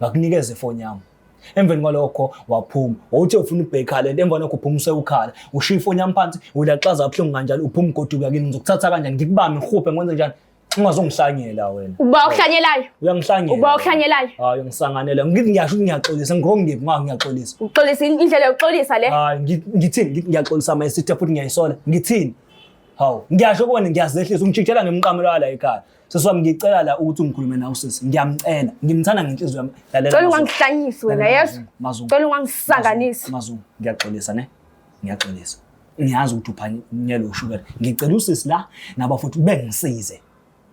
Ngakunikeza ifoni yami. Emveni kwalokho waphuma. Wawuthe ufuna ukubheka lento emva kwalokho uphuma usewukhala. Ushiya ifoni yami phansi, ulaxaza kabuhlungu kanjalo, uphuma ugoduka kini ngizokuthatha kanjani? Ngikubambe ngihuphe ngikwenze njani? Ungazongihlanyela wena. Uba okuhlanyelayo. Uyangihlanyela. Uba okuhlanyelayo. Hayi ngisanganela. Ngithi ngiyasho ukuthi ngiyaxolisa, ngiwrong ngiphi ngoba ngiyaxolisa. Uxolisa indlela yokuxolisa le. Hayi ngithini ngithi ngiyaxolisa my sister futhi ngiyayisola. Ngithini? Hawu, ngiyasho kuwena ngiyazehlisa ungitshitshela ngemqamelo wala ekhaya. Sisi wami ngicela la ukuthi ungikhulume nawe sisi. Ngiyamcela. Ngimthanda ngenhliziyo yami. Lalela. Cela ungangihlanyisi wena yesu. Mazungu. Cela ungangisanganisi. Mazungu, ngiyaxolisa ne? Ngiyaxolisa. Ngiyazi ukuthi uphanyelwe ushukela. Ngicela usisi la nabafuthi bengisize.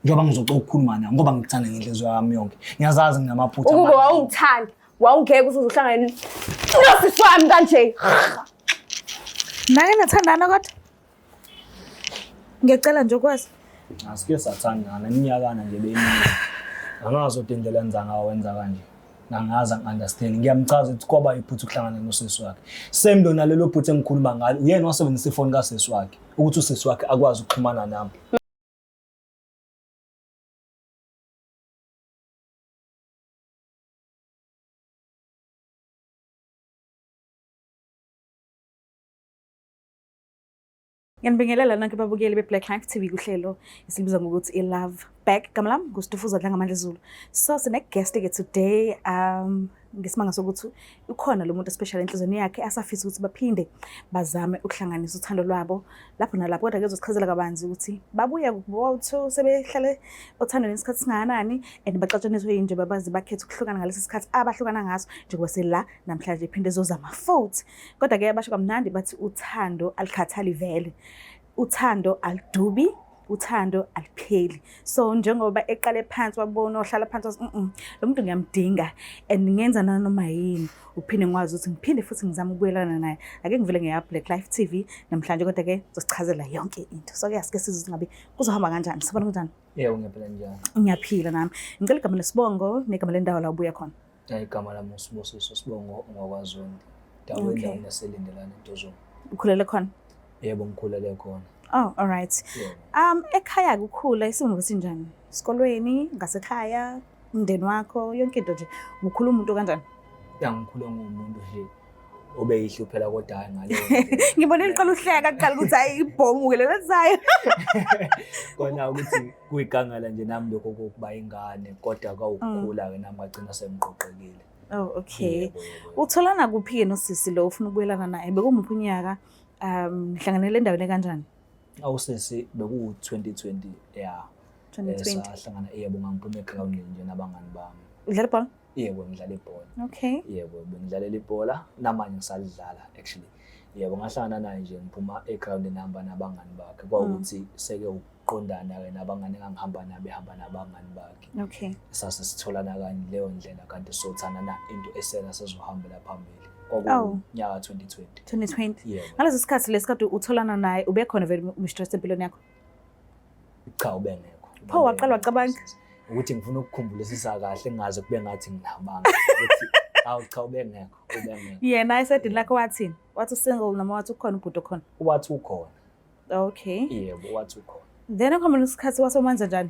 Njengoba ngizocela ukukhuluma nawe ngoba ngikuthanda ngenhliziyo yami yonke. Ngiyazazi nginamaphutha. Ukube wawungithanda, wawungeke uze uhlangane nosisi wami kanje. Nake nathandana kodwa? Ngiyacela nje ukwazi. Asike sathandana iminyakana nje beyiningi. Angazi kodwa indlela enza ngawo wenza kanje. Angazi angi-understand. Ngiyamchaza ukuthi kwaba iphutha ukuhlangana nosisi wakhe. Same lona lelo phutha engikhuluma ngalo, uyena wasebenzisa ifoni kasisi wakhe ukuthi usisi wakhe akwazi ukuxhumana nami. Ngiyanibingelela nonke babukeli be-Black Life TV kuhlelo esilibiza ngokuthi i-Love Back. Igama lami nguStufuza Dlangamandla Zulu. So sine-guest-ke today ngesimanga sokuthi ukhona lo muntu especially enhlizweni yakhe asafisa ukuthi baphinde bazame ukuhlanganisa uthando lwabo lapho nalapho, kodwa ke uzosichazela kabanzi ukuthi babuya bo-two sebehlale othandweni isikhathi singakanani and baxatshaniswe yini nje babaze bakhethe ukuhlukana ngalesi sikhathi abahlukana ngaso njengoba sela namhlanje iphinde ezozama futhi. Kodwa-ke basho kamnandi bathi uthando alikhathali vele, uthando aludubi, uthando alupheli. So njengoba eqale phansi wabona ohlala phansi wathi lo muntu ngiyamdinga and ngenza nanoma yini uphinde ngikwazi ukuthi ngiphinde futhi ngizame ukubuyelana naye. Ake ngivele ngeya Black Life TV namhlanje, kodwa-ke uzosichazela yonke into. So-ke asike sizwe ukuthi ngabe kuzohamba kanjani. Sabona kunjani? Yebo, ngiyaphila njani? Ngiyaphila nami. Ngicela igama lesibongo negama lendawo la ubuya khona. Igama lami uSibusiso Sibongo ngwakwaZondi. Dawo endaweni yaseLindelani eNtuzuma. Ukhulele khona? Yebo, ngikhulele khona. Oh, all right. Ekhaya kukhula isimo besinjani? Esikolweni, ngasekhaya, umndeni wakho, yonke into nje. Ukhula umuntu kanjani? Ya, ngikhule ngumuntu nje obeyihluphela kodwa hayi ngaleyo. Ngibone niqala uhleka kuqala ukuthi hayi ibhomu ke lelizayo. Kona ukuthi kuyigangela nje nami lokho kokuba ingane kodwa kwawukukhula-ke nami kwagcina sengiqoqekile. Oh, okay. Utholana kuphi-ke nosisi lo ufuna ukubuyelana naye? Bekumuphi unyaka? Nihlanganele endaweni ekanjani? Awusisi bekuwu-2020 ya. 2020. Sahlangana yebo, ngangiphuma egrawundini nje nabangani bami. Udlala ibhola? Yebo, ngidlala ibhola. Okay. Yebo, bengidlalela ibhola namanje ngisalidlala actually. Yebo, ngahlangana naye nje ngiphuma egrawundini nihamba nabangani bakhe. Kwawukuthi seke ukuqondana-ke nabangani engangihamba nabo ehamba nabangani bakhe. Okay. Sase sitholana kanye leyo ndlela kanti sothandana into esena sezohambela phambili. Kwakunyaka 2020. 2020. Yebo. Ngaleso sikhathi lesikade utholana naye ubekhona vele umistress empilweni yakho? Cha, ubengekho. Pho waqala wacabanga? Ukuthi ngifuna ukukhumbulisisa kahle ngingaze kube ngathi nginamanga. Ukuthi awu cha, ubengekho, ubengekho. Yena esedini lakhe wathini? Wathi usingle noma wathi ukhona ubhuti okhona? Wathi ukhona. Okay. Yebo, wathi ukhona. Then ekuhambeni kwesikhathi wase umenza njani?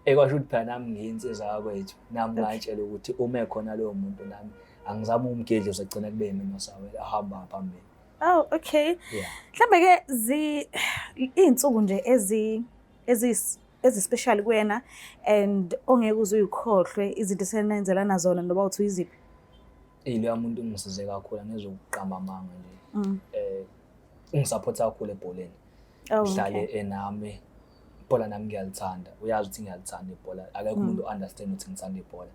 Ekwasho ukuthi phela nami ngiyinsizwa yakwethu, nami ngatshela ukuthi uma ekhona loyo muntu nami angizame ukumgedla uzogcina kube yimina osawela ahamba phambili. Oh, okay. Yeah. Mhlambe ke zi izinsuku nje ezi ezi ezi special kuwena and ongeke uze uyikhohlwe izinto esenenzelana zona noba uthi uyiziphi? Iloya muntu ungisize kakhulu angizokuqamba amanga nje. Ungisupporta kakhulu ebholeni. Oh, Uhlale okay. enami. Ibhola nami ngiyalithanda. Uyazi ukuthi ngiyalithanda ibhola. Akekho umuntu understand ukuthi ngithanda ibhola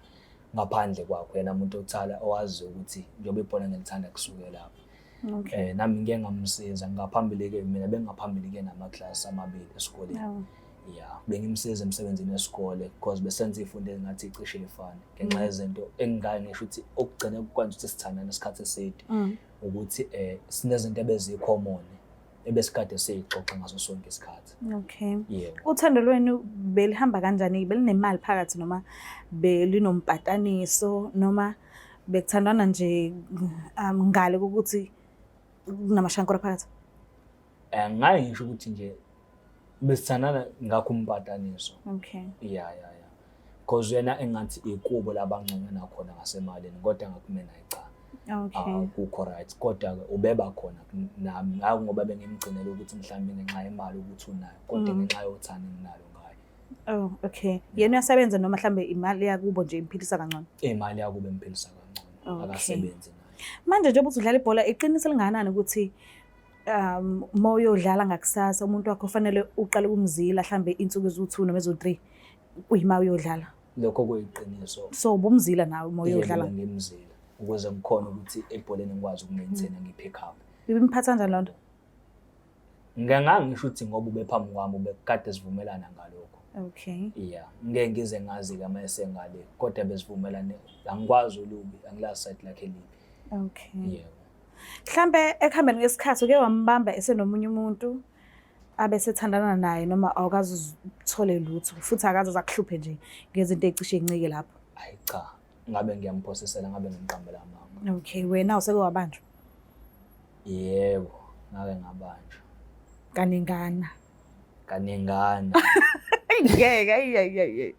ngaphandle kwakho. Yena umuntu othala owazi ukuthi njengoba ibhola ngilithanda kusuke lapho. Okay. Nami ngike ngamsiza ngaphambili ke mina bengaphambili ke namaklasi amabili esikoleni. Oh. Yeah, bengimsiza emsebenzini wesikole because besenza izifundo engathi cishe ifane ngenxa yezinto engingake ngisho ukuthi okugcine kukwenza ukuthi sithandane isikhathi eside ukuthi sinezinto ebezicommon ebesikade siyixoxa ngaso sonke isikhathi. Okay. Yebo. Uthando lwenu belihamba kanjani? Belinemali phakathi noma belinompataniso noma bekuthandwana nje ngale kokuthi kunamashankora phakathi? Ngake ngisho ukuthi nje besithandana ngakho umpataniso. Okay. Yeah, yeah, yeah. Because yena engathi ikubo labangconywana khona ngasemalini, kodwa ngakumina cha. Akukho right, kodwa-ke ubeba khona nami, hayi ngoba bengimgcinela ukuthi mhlawumbe ngenxa yemali ukuthi unayo, kodwa ngenxa yothando enginalo ngayo. Oh, okay. Yena uyasebenza noma mhlambe imali yakubo nje imphilisa kangcono? Imali yakubo imphilisa kangcono, akasebenzi naye. Manje njengoba uthi udlala ibhola, iqiniso elingakanani ukuthi uma uyodlala ngakusasa umuntu wakho kufanele uqale ukumzila mhlambe insuku eziwu-2 noma eziwu-3 kuyima uyodlala? Lokho kuyiqiniso. So ubumzila nawe uma uyodlala? Ngimzila ukuze ngikhone ukuthi ebholeni ngikwazi ukumaintain, ngi-pick up. Ibimphatha kanjani loo nto? Ngangisho ukuthi ngoba ubephambi kwami, ubekade sivumelana ngalokho. Yeah, ngeke ngize ngazi-ke uma esengale, kodwa besivumelane, angikwazi olubi, angilazi side lakhe elibi. Yebo. Mhlambe ekuhambeni kwesikhathi uke wambamba esenomunye umuntu abesethandana naye, noma awukaze uthole lutho futhi akaze azakuhluphe nje ngezinto ey'cishe y'ncike lapho? Hayi cha, ngabe ngiyamphosisela, ngabe ngimqambela amanga. Okay, wena useke wabanjwa? Yebo, ngake ngabanjwa. Kaningana. Kaningana. Ngeke, ayi ayi ayi.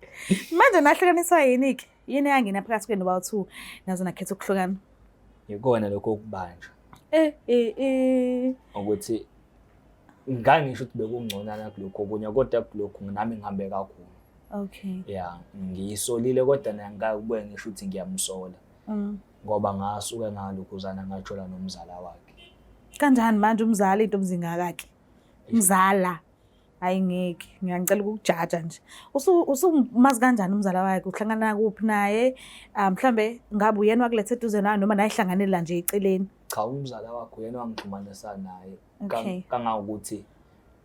Manje nahlukaniswa yini-ke? Yini eyangena phakathi kwenu bawu-two naze nakhetha ukuhlukana? Yikona lokho okubanjwa. Eh eh eh. Ukuthi ngangisho ukuthi bekungconana kulokhu okunye, kodwa kulokhu nami ngihambe kakhulu. Yeah, ngiyisolile, kodwa naye ngikakubuye ngisho ukuthi ngiyamsola. Ngoba ngasuke ngalokhuzana ngajola nomzala wakhe. Kanjani manje umzala into omzingaka-ke? Mzala. Hayi ngeke, ngiyangicela ukukujaja nje. Usumazi kanjani umzala wakhe? Uhlangana kuphi naye? Mhlambe ngabe uyena wakuletha eduze nawe noma naye ihlanganela nje eceleni? Cha, umzala wakhe uyena wangixhumanisa naye. Kangangokuthi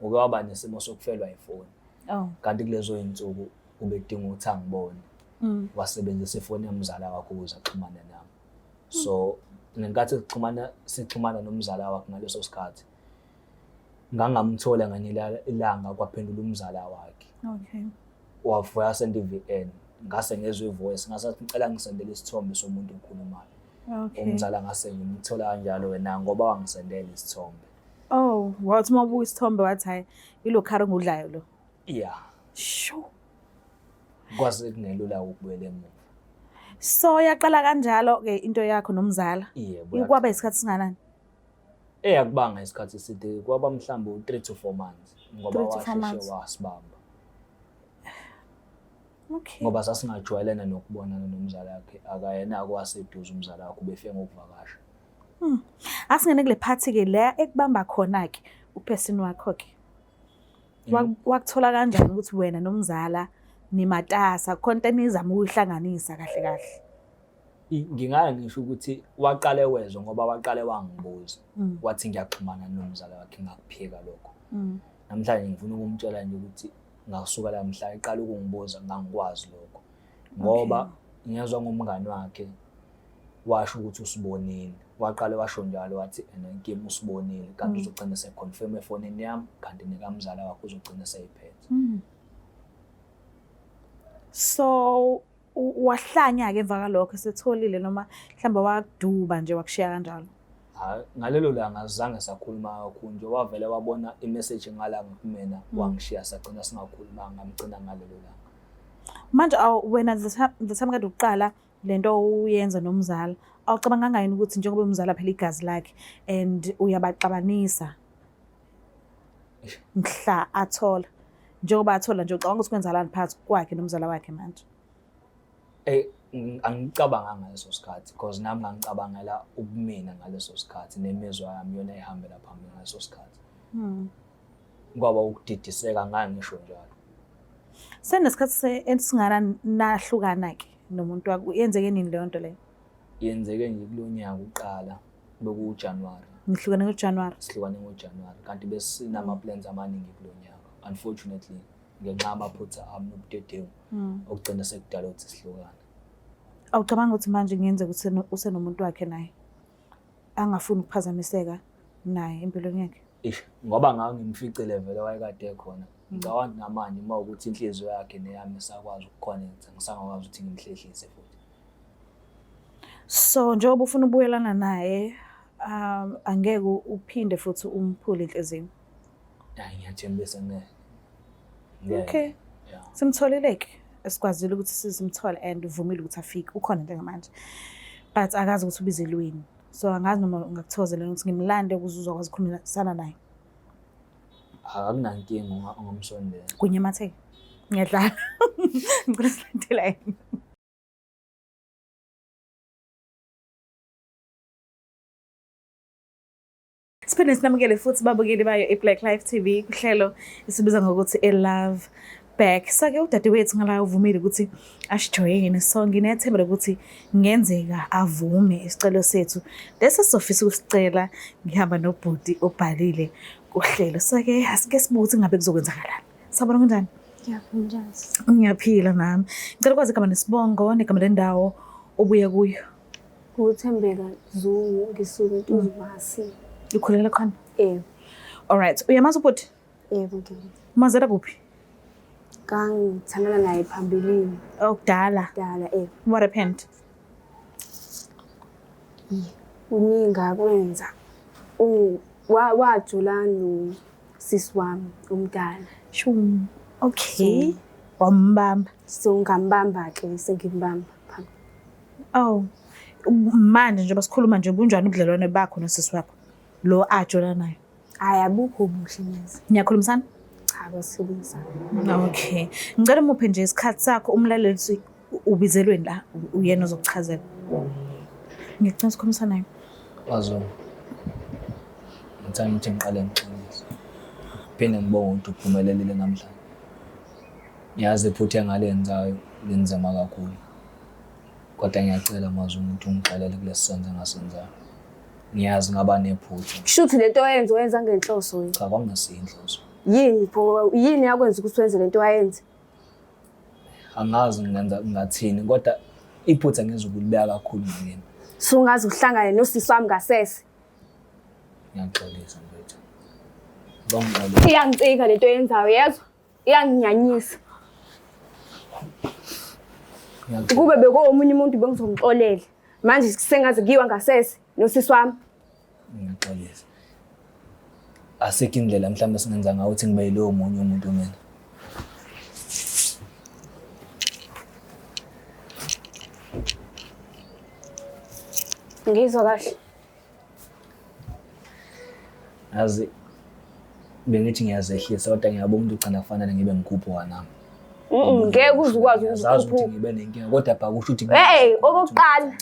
uke waba nesimo sokufelwa ifoni. Kanti kulezo zinsuku ubedinga ukuthi angibone. Wasebenzisa ifoni yomzala wakhe ukuze axhumane nami. So ngenkathi sixhumana nomzala wakhe ngaleso sikhathi, ngangamthola ngenye ilanga kwaphendula umzala wakhe. Wavuya wasenda i-VN, ngase ngezwe i-voice, ngase ngicela ngisendele isithombe somuntu okhulumayo. Umzala ngase ngimthola kanjalo wena ngoba wangisendela isithombe. Oh, wathi uma ubuka isithombe wathi hayi, ilo khari ngudlayo lo. Yeah. Sho. Kwase kungelula ukubuyela emuva. So yaqala kanjalo ke into yakho nomzala. Yebo. Kwaba isikhathi singanani? Eyakubanga isikhathi eside, kwaba mhlawumbe u-3 to 4 months ngoba 3 to 4 washeshe months. wasibamba. Ngoba sasingajwayelene nokubonana nomzala wakhe, akayena kwaseduze umzala wakhe, ubefike ngokuvakasha. Asingene kule part ke la ekubamba khona ke uperson wakho ke. Wakuthola kanjani ukuthi wena nomzala nimatasa, khona into enizama ukuyihlanganisa kahle kahle? Ngingake ngisho ukuthi waqale wezwa ngoba waqale wangibuza. Wathi ngiyaxhumana nomzala wakhe, ngakuphika lokho. Namhlanje ngifuna ukumtshela nje ukuthi ngasuka la mhla eqala ukungibuza ngangikwazi lokho. Ngoba ngiyezwa ngomngani wakhe washo ukuthi usibonile. Waqale washo njalo wathi ena inkinga usibonile, kanti uzogcina seconfirm efonini yami, kanti nekamzala wakhe uzogcina seyiphethe. So wahlanya ke emva kwalokho esetholile noma mhlawumbe wakuduba nje wakushiya kanjalo? Hayi, ngalelo langa azange sakhuluma kakhulu nje, wavele wabona imessage ngalanga kumina, wangishiya, sagcina singakhulumanga, ngamgcina ngalelo langa. Manje wena the time kade uqala lento uyenza nomzala, awucabanganga yini ukuthi njengoba umzala phela igazi lakhe and uyabaxabanisa mhla athola, njengoba athola nje ucabanga ukuthi kwenzalani phakathi kwakhe nomzala wakhe manje? Angicabanga ngaleso sikhathi because nami ngangicabangela ubumina ngaleso sikhathi, nemizwa yami yona ihambela phambili ngaleso sikhathi. Kwaba ukudidiseka, ngangisho njalo. Senesikhathi esingana nahlukana ke nomuntu wakho, yenzeke nini leyo nto leyo? Yenzeke nje kulo nyaka uqala, bekuJanuary. Nihlukane ngoJanuary? Sihlukane ngoJanuary, kanti besinama plans amaningi kulo nyaka. Unfortunately ngenxa yamaphutha ami nobudedengu okugcina sekudala ukuthi sihlukane. Awucabanga ukuthi manje kungenzeka ukuthi usenomuntu wakhe naye angafuni ukuphazamiseka naye empilweni yakhe? Eish, ngoba ngangimficile vele wayekade ekhona. Ngicabanga namanje uma ukuthi inhliziyo yakhe neyami isakwazi ukuconnect, ngisangakwazi ukuthi ngimhlehlise futhi. So njengoba ufuna ukubuyelana naye, angeke uphinde futhi umphule inhliziyo? Hayi, ngiyathembisa ngeke. Ngeke. Okay. Simtholile ke. Esikwazile ukuthi sizimthole and uvumile ukuthi afike. Ukhona njengamanje. But akazi ukuthi ubizelweni. So angazi noma ungakuthokozela ukuthi ngimlande ukuze uzokwazi ukukhulumisana naye. Akunankinga ungamsondela. Kunye ematheke. Ngiyadlala. Ngicela silandela yena. Siphinde sinamukele futhi babukeli bayo i-Black Life TV kuhlelo esibiza ngokuthi i-Love Back. So-ke udadewethu ngala uvumile ukuthi asijoyine. So nginethemba lokuthi kungenzeka avume isicelo sethu. Lesi sizofisa ukusicela ngihamba nobhuti obhalile kuhlelo. So-ke asike sibuke ukuthi ngabe kuzokwenzakalani. Sawubona, kunjani? Ngiyaphila. Ngiyaphila nami. Ngicela ukwazi igama nesibongo negama lendawo obuya kuyo. Nguthembeka Zungu, ngisuka eNtuzumasi. Ukhulela khona? Yebo. Alright. Uyamazi ubhuti? Yebo, ngiyamazi. Umazela kuphi? Ngangithandana naye phambilini. Oh, kudala. Kudala, yebo. What happened? Kuningi akwenza. Wajula nosisi wami omdala. Shum. Okay. Wambamba. So ngambamba-ke, sengimbamba phambi. Oh. Manje njengoba sikhuluma nje, bunjani ubudlelwane bakho nosisi wakho? Lo ajola naye. Hhayi, abukho buhle neze. Niyakhulumisana? Cha, basikhulumisana. Okay. Ngicela umuphe nje isikhathi sakho umlaleli ukuthi ubizelweni la, uyena ozokuchazela. Ngicela sikhulumisana naye. Mazungu. Ngithanda ukuthi ngiqale ngixolise. Phinde ngibonge ukuthi uphumelelile namhlanje. Ngiyazi iphutha engalenzayo linzima kakhulu. Kodwa ngiyacela Mazungu ukuthi ungixolele kulesi senzo engasenzayo. Ngiyazi ngaba nephutha. Kusho ukuthi lento oyenza oyenza ngenhloso wena. Cha, kwakungasiyo inhloso. Yini pho, yini yakwenza ukuthi wenze lento wayenza? Angazi ngingenza ngathini kodwa iphutha ngizokulibeka kakhulu ngakini. Sungaze uhlangane nosisi wami ngasese. Ngiyaxolisa mfethu. Bangixolisa. Iyangicika lento oyenzayo, yezwa? Iyanginyanyisa. Ngiyaxolisa. Kube bekuwomunye umuntu bengizomxolela. Manje sengaze kuyiwa ngasese nosisi wami. Ngiyaxolisa. Asikho indlela mhlawumbe singenza ngayo ukuthi ngibe yilowo munye umuntu mina. Ngizwa kahle. Yazi bengithi ngiyazehlisa kodwa ngiyabona ukuthi ugcina kufanele ngibe ngikhuphuka nami. Ngeke uze ukwazi Ngiyazazi ukuthi ukukhuphuka. ngibe nenkinga kodwa bhaka usho ukuthi Hey, okokuqala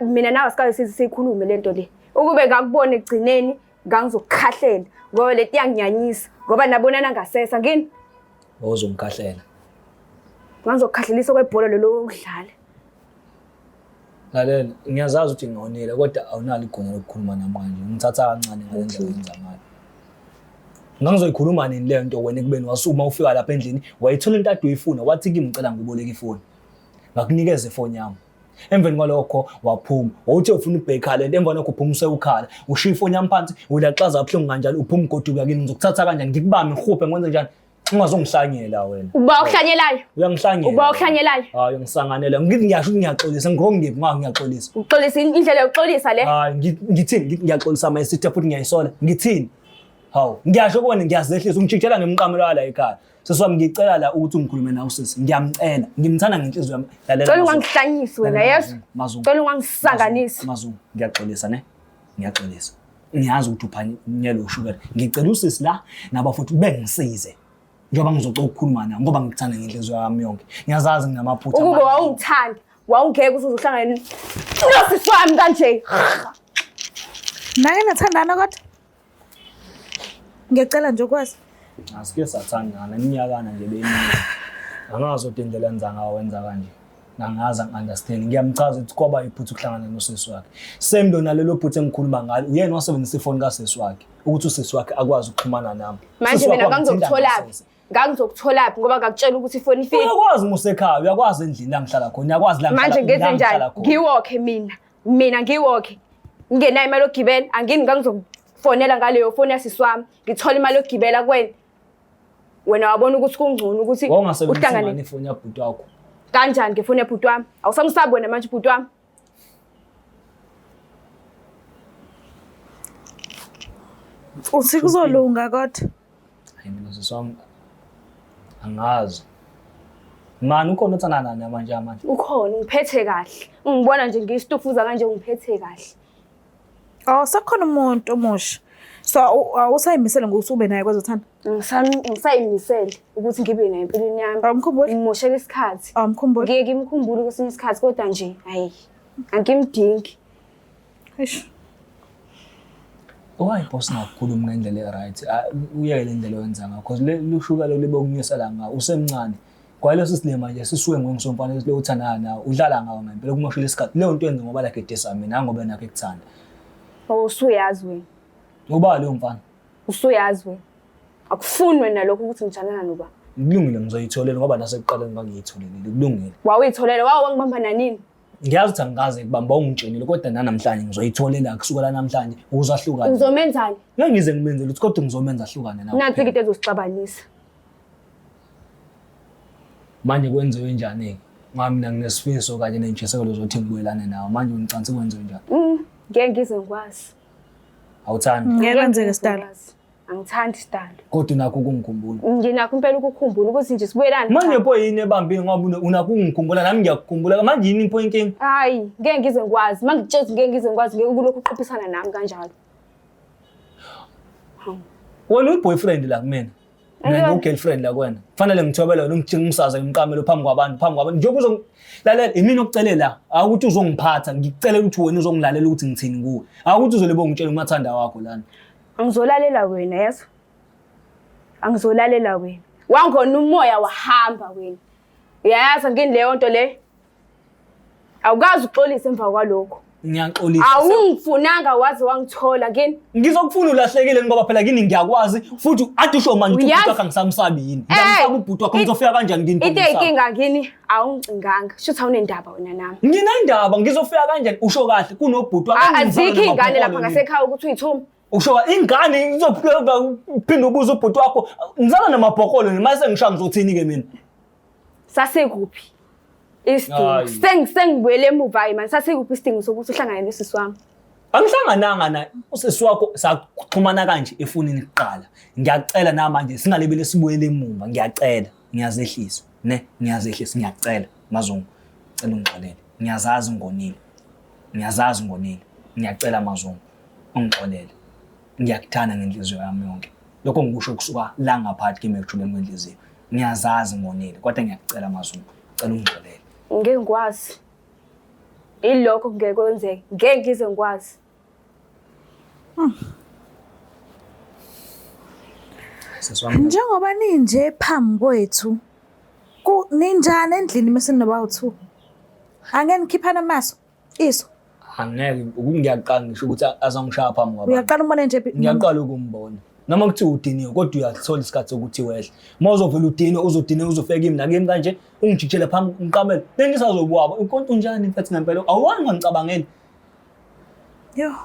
mina nawe sikaze size siyikhulume lento le. Ukube ngakubona ekugcineni ngangizokukhahlela ngoba lento iyanginyanyisa ngoba nabonana ngasese ngini. Wawuzongikhahlela. Ngangizokukhahlelisa kwebhola lelo lokudlala. Lalela, ngiyazazi ukuthi ngonile kodwa awunalo igunya lokukhuluma nami kanje. Ngithatha kancane ngale ndlela oyenza ngayo. Ngangizoyikhuluma nini le nto wena ekubeni wasukuma ufika lapha endlini wayithola into ade uyifuna, wathi kimi ngicela ngiboleke ifoni. Ngakunikeza ifoni yami. Emveni kwalokho waphuma. Wawuthe ufuna ukubheka lento, emva kwalokho uphuma usewukhala. Ushiya ifoni yami phansi, ulaxaza kabuhlungu kanjalo, uphuma ugoduka kimi. Ngizokuthatha kanjani? Ngikubambe ngihuphe ngikwenze njani? Ungazongihlanyela wena. Uba okuhlanyelayo. Uyangihlanyela. Uba okuhlanyelayo. Hayi, ungisanganela. Ngithi ngiyasho ukuthi ngiyaxolisa, ngiwrong ngiphi ngoba ngiyaxolisa. Uxolisa indlela yokuxolisa le. Hayi, ngithini? Ngithi ngiyaxolisa my sister futhi ngiyayisola. Ngithini? Hawu, ngiyasho kuwena ngiyazehlisa, ungitshintshela ngemqamelo wala ekhaya. Sisi wami ngicela la ukuthi ungikhulume nawe sisi. Ngiyamcela, ngimthanda ngenhliziyo yami. Lalela. Cela Mazungu. ungangihlanyisi wena, Lalela, yezwa? Mazungu. Cela ungangisanganisi. Mazungu, ngiyaxolisa ne? Ngiyaxolisa. Ngiyazi ukuthi uphanyelwe ushukela. Ngicela usisi la naba futhi bengisize. Njengoba ngizocela ukukhuluma nawe ngoba ngikuthanda ngenhliziyo yami yonke. Ngiyazazi nginamaphutha. Ukube amaningi. wawungithanda, wawungeke uze uhlangane nosisi wami kanje. Nake nathandana kodwa? Ngiyacela nje ukwazi. Asike sathandana iminyakana nje beminingi. Angazi kodwa indlela enza ngayo wenza kanje. Angazi, angi-understand. Ngiyamchaza ukuthi kwaba iphutha ukuhlangana nosisi wakhe. Same lona lelo phutha engikhuluma ngalo, uyena wasebenzisa ifoni kasisi wakhe ukuthi usisi wakhe akwazi ukuxhumana nami. Manje Usisi wakhe mina wangithinta ngangizokutholaphi? ngasese. Ngangizokutholaphi ngoba ngakutshela ukuthi ifoni ifike. Uyakwazi musekhaya, uyakwazi endlini la ngihlala khona, uyakwazi la Manje ngihlala ngenze la njani? ngihlala khona. Ngiwokhe mina. Mina ngiwokhe. Ngingenayo imali yokugibela, angini ngangizokufonela ngaleyo foni yasisi wami. Ngithola imali yokugibela kuwena. Wena wabona ukuthi kungcono ukuthi Wawungasebenzisi uhlangane ngani ifoni yabhuti wakho? kanjani ngefoni yabhuti wami? Awusamsabi wena manje ubhuti wami? Uthi kuzolunga kodwa. Hayi mina sisi wami angazi. Mani ukhona othandana naye manje manje. Ukhona, ungiphethe kahle. Ungibona nje ngisitufuza kanje ungiphethe kahle. Oh, sekukhona umuntu omusha. So awusayimisele ngokuthi ube naye kwezothando? Ngisayimisele ukuthi ngibe naye empilweni yami. Awumkhumbuli? Ngimoshela isikhathi. Awumkhumbuli? Ngiye ngimkhumbule kwesinye isikhathi kodwa nje hayi angimdingi. Eish. Why boss ungakhulumi ngendlela e-right? Ah, uyeke le ndlela oyenza ngayo because le lushuka lo libe ukunyusela ngawo usemncane. Kwaleso silima nje sisuke ngomsomfana lo uthandana nawo udlala ngawo ngempela kumoshela isikhathi. Leyo nto yenza ngoba like edisa mina ngoba nakho ekuthanda. Oh usuyazi wena. Uba leyo mfana. Usuyazi wena. Akufuni wena lokho ukuthi ngithandana noba. Kulungile ngizoyitholela ngoba nasekuqaleni ngangiyitholelile kulungile. Wawuyitholela wawangibamba nanini? Ngiyazi ukuthi angikaze kubamba ungitshenile kodwa nanamhlanje ngizoyitholela kusukela namhlanje ukuze ahlukane. Uzomenzani? Ngeke ngize ngimenze lutho kodwa ngizomenza ahlukane nawe. Nansi into ezosixabanisa. Manje kwenziwe njani-ke? Ngoba mina nginesifiso kanye nentshisekelo zokuthi ngibuyelane nawe. Manje ngicansi kwenziwe njani? Ngeke ngize ngikwazi. Awuthandi? Ngeke Ngeke kwenzeke ngize sidalo. ngikwazi. Angithandi sidalo. Kodwa unakho ukungikhumbula. Nginakho impela ukukhumbula ukuthi nje sibuyelane. Manje pho yini ebambile ngoba unakho ukungikhumbula nami ngiyakukhumbula. Manje yini pho inkinga? Hayi, ngeke ngize ngikwazi. Uma ngikutshela ukuthi ngeke ngize ngikwazi, ngeke kulokhu uqophisana nami kanjalo. Wena uyi-boyfriend la kumina. Mina ngiwu-girlfriend la kuwena. Kufanele ngithobele wena ungithinga ungisaze ngimqamelo phambi kwabantu, phambi kwabantu. Njengoba uzongilalela, imina okucele la. Akuthi uzongiphatha, ngikucele ukuthi wena uzongilalela ukuthi ngithini kuwe. Akuthi uzolebe ungitshela umathanda wakho lana. Angizolalela wena, yezwa? Angizolalela wena. Wangona umoya wahamba wena. Uyayazi ngini leyo nto le? Awukazi uxolise emva kwalokho. Ngiyaxolisa. Awungifunanga waze wangithola kini. Ngizokufuna ulahlekile ngoba phela kini ngiyakwazi futhi ade usho manje ukuthi ubhuti wakho angisamsabi yini. Ngiyamsaba ubhuti wakho ngizofika kanjani kini? Into eyinkinga kini awungicinganga. Shuthi awunendaba wena nami. Nginendaba ngizofika kanjani usho kahle kunobhuti wakho. Azikho iy'ngane lapha ngasekhaya ukuthi uyithume. Usho ingane izophinda ubuze ubhuti wakho ngizala namabhokolo noma sengishaya ngizothini ke mina. Sasekuphi isidingo? Sengibuyele emuva manje sasekuphi isidingo sokuthi uhlangane nosisi wami? Angihlangananga naye usisi wakho saxhumana kanje efonini kuqala. Ngiyacela namanje singalibele sibuyele emuva ngiyacela ngiyazehlisa ne ngiyazehlisa ngiyacela Mazungu cela ungixolele ngiyazazi ngonile ngiyazazi ngonile ngiyacela Mazungu ungixolele ngiyakuthanda ngenhliziyo yami yonke lokho ngikusho kusuka la ngaphakathi kimi ekujuleni kwenhliziyo ngiyazazi ngonile kodwa ngiyakucela Mazungu cela ungixolele Ngeke ngikwazi. Ilokho ngeke kwenzeke. Ngeke ngize ngikwazi. Sisi wami Njengoba ninje phambi kwethu ku ninjani endlini mase ninoba u2? Angeke nikhiphane amaso iso. Angeke ngiyaqala ngisho ukuthi azongishaya phambi kwabantu. Uyaqala umbone nje Ngiyaqala ukumbona. Noma kuthiwa udiniwe kodwa uyathola isikhathi sokuthi wehle. Uma uzovela udiniwe uzodiniwe uzofika kimi nakimi kanje ungijikijele phambi umqamelo. Bengisazobuwaba ukonto unjani mfethu ngempela awuwani ungangicabangeli. Yo.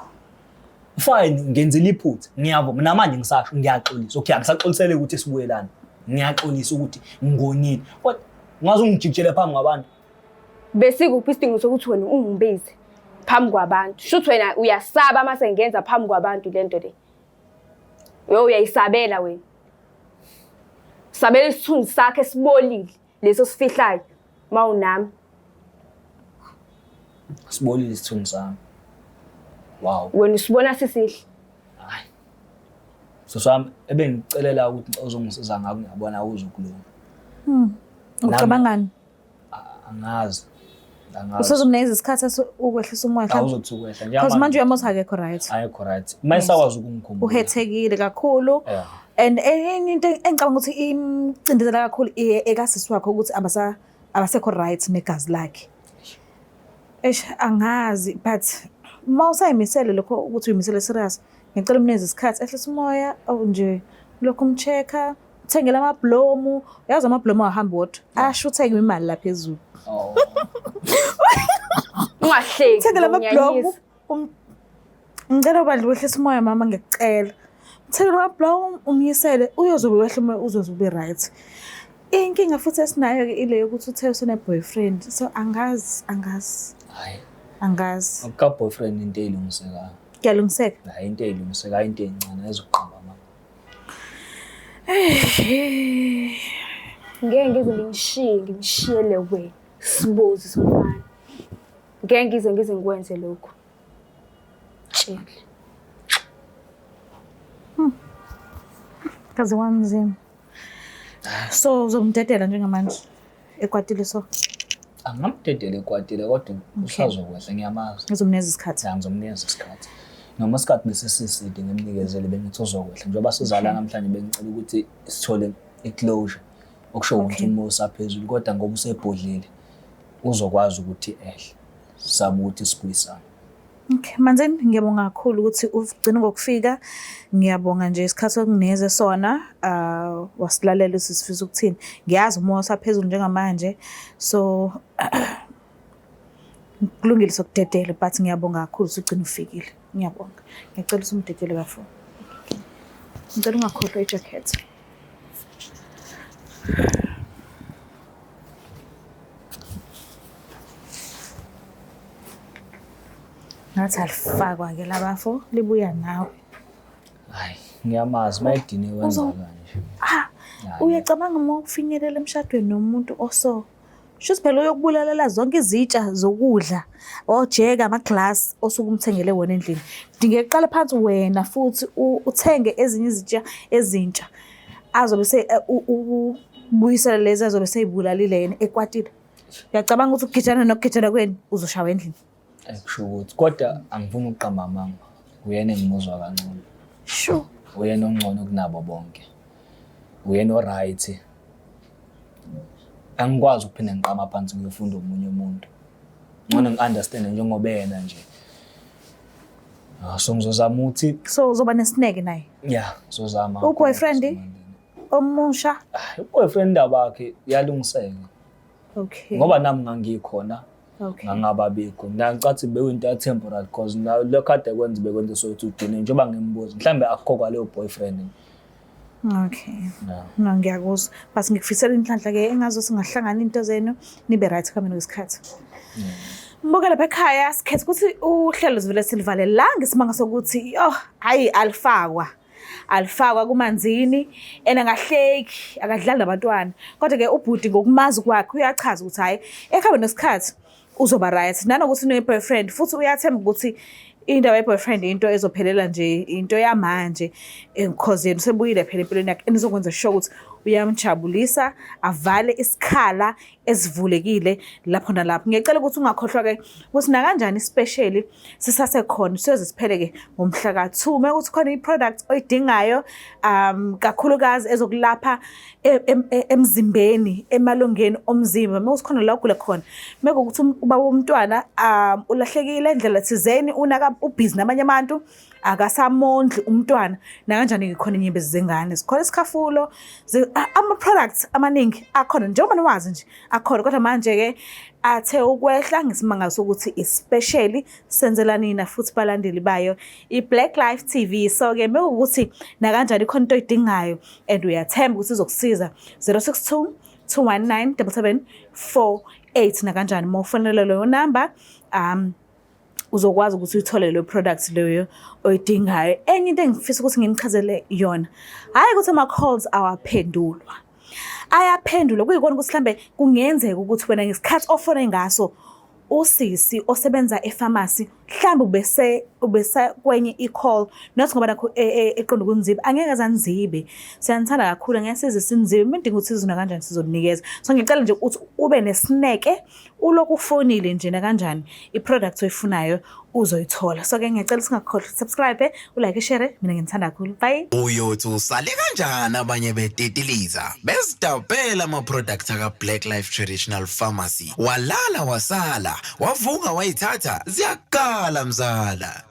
Fine ngenzile iphutha ngiyavuma namanje ngisasho ngiyaxolisa. Okay angisaxolisele ukuthi sibuyelane. Ngiyaxolisa ukuthi ngonile. Kodwa ungaze ungijikijele phambi kwabantu. Besikuphi isidingo sokuthi wena ungibize phambi kwabantu? Shuthi wena uyasaba mase ngenza phambi kwabantu lento le. Yo uyayisabela wena. Sabela isithunzi sakhe esibolile leso sifihlayo mawunami. Sibolile isithunzi sami. Wow. Wena usibona sisihle. Hayi. Sisi wami ebengicelela ukuthi uzongisiza ngakho ngiyabona uzokulunga. Ucabangani? Angazi. Angazi. Usazomnikeza isikhathi ukwehlisa umoya mhlawumbe. Awuzothi ukwehla. Because manje uyamuzwa akekho right. Ayekho right. Mayisakwazi ukungikhumbula. Uhethekile kakhulu. Yeah. And enye into engicabanga ukuthi imcindezela kakhulu ekasisi wakhe ukuthi abasekho right negazi lakhe. Eish angazi but uma usayimisele lokho ukuthi uyimisele serious ngicela umnikeze isikhathi ehlise umoya oh nje lokhu umcheck-a uthengele amablomu uyazi amablomu awahambi wodwa ashutheke imali la phezulu. Oh. Ungahleki. Uthengele amablomu unyanyisa. Ngicela ubandla wehlise umoya mama ngiyacela. Uthengele amablomu umyisele uyozobe wehla umoya uzoze ube right. Inkinga futhi esinayo-ke ile yokuthi uthe usene-boyfriend so angazi angazi Hayi. angazi. Akuka boyfriend into elungisekayo. Kuyalungiseka. Hayi into elungisekayo into encane ezoqamba mama. Ngeke ngize nginishiye, nginishiyele wena. Sibozi somfana. Ngeke ngize ngize ngikwenze lokho. Tshele. Kaze wanzima. So uzomdedela njengamanje ekwatile so. Angingamdedela ekwatile kodwa usazokwehla ngiyamazi. Ngizomnikeza isikhathi. Ya ngizomnikeza isikhathi. Noma isikhathi besesiside ngimnikezele bengithi uzokwehla. Njengoba sizala namhlanje bengicela ukuthi sithole i-closure. Okusho ukuthi umoya usaphezulu kodwa ngoba usebhodlile uzokwazi ukuthi ehle. Sizame ukuthi sibuyisane. Okay, Manzini ngiyabonga kakhulu ukuthi ugcine ngokufika. Ngiyabonga nje isikhathi okuneze sona. Wasilalela ukuthi sifisa ukuthini. Ngiyazi umoya usaphezulu njengamanje. So kulungile sokudedela but ngiyabonga kakhulu ukuthi ugcine ufikile. Ngiyabonga. Ngiyacela ukuthi umdedele bafo. Ngicela ungakhohlwa ijacket. Ngathi alifakwa-ke labafo libuya nawe. Hayi, ngiyamazi mayediniwe wenza kanje. Ah, uyacabanga uma ufinyelela emshadweni nomuntu oso. Shuthi phela uyokubulalela zonke izitsha zokudla, ojeka, ama-glass osuke umthengele wona endlini. Kudingeka uqale phansi wena futhi uthenge ezinye izitsha ezintsha azobe se ubuyisela lezi azobe seyibulalile yena ekwatile. Uyacabanga ukuthi ukugijana nokugijana kwenu uzoshawa endlini. Kusho ukuthi kodwa angifuni ukuqamba amanga. Uyena engimuzwa kangcono. Sure. Uyena ongcono kunabo bonke. Uyena o-right. Angikwazi ukuphinda ngiqama phansi ngiyofunda omunye umuntu. Ngcono ngi-understand njengoba yena nje. So ngizozama ukuthi So uzoba nesineke naye. yeah, ngizozama. U-boyfriend? Omusha. U-boyfriend indaba yakhe iyalungiseka. Okay. Ngoba nami ngangikhona. Okay. Ngangababikho. Ngicathi bekuyinto ya temporary because na lokho kade kwenza bekwenza sokuthi ugcine njengoba ngimbuza mhlambe akukho kwaleyo boyfriend. Okay. Yeah. No, ngiyakuzwa. But ngikufisela inhlanhla ke engazo singahlangana into zenu nibe right ekuhambeni kwesikhathi. Mbuka lapha ekhaya sikhethe ukuthi uhlelo sivele silivale la ngesimanga sokuthi oh hayi alifakwa. Alifakwa kuManzini and angahleki akadlali nabantwana. Kodwa ke ubhuti ngokumazi kwakhe uyachaza ukuthi hayi ekuhambeni kwesikhathi uzoba right. Nanokuthi une boyfriend futhi uyathemba ukuthi indaba ye-boyfriend into ezophelela nje into yamanje because yena usebuyile phela empilweni yakhe and uzokwenza sure ukuthi uyamjabulisa avale isikhala esivulekile lapho nalapho. Ngiyacela ukuthi ungakhohlwa ke ukuthi nakanjani especially sisasekhona siyoze siphele ke ngomhla ka-2 uma ukuthi khona i-product oyidingayo kakhulukazi ezokulapha emzimbeni emalungeni omzimba uma ukuthi khona la ugula khona uma kuwukuthi ubaba womntwana ulahlekile ndlela thizeni unaka ubhizi namanye abantu akasamondli umntwana nakanjani khona inyembezi zengane zikhona isikhafulo ama-products amaningi akhona njengoba niwazi nje akhona kodwa manje-ke athe ukwehla ngesimanga sokuthi especially senzela nina futhi balandeli bayo i-Black Life TV. So-ke mekuwukuthi nakanjani khona into oyidingayo and uyathemba ukuthi izokusiza 062 219 7748 nakanjani uma ufonela leyo number uzokwazi ukuthi uyithole leyo product leyo oyidingayo. Enye into engifisa ukuthi nginichazele yona, hhayi ukuthi ama-calls awaphendulwa, ayaphendulwa. Kuyikona ukuthi mhlambe kungenzeka ukuthi wena ngesikhathi ofone ngaso usisi osebenza efamasi mhlambe ubese kwenye i-call, not ngoba nakho eqonda ukunziba, angeke aze anzibe. Siyanithanda kakhulu, angeke size sinzibe. Uma udinga usizo nakanjani sizokunikeza. So ngicela nje ukuthi ube nesineke, ulokhu ufonile nje nakanjani i-product oyifunayo uzoyithola. So ke ngiyacela singakhohlwa subscribe, ulike, share. Mina nginithanda kakhulu. Bye. Uyothi usale kanjani abanye betitiliza bezidabhela ama-products aka-Black Life Traditional Pharmacy. Walala wasala, wavuka wayithatha, ziyakala mzala.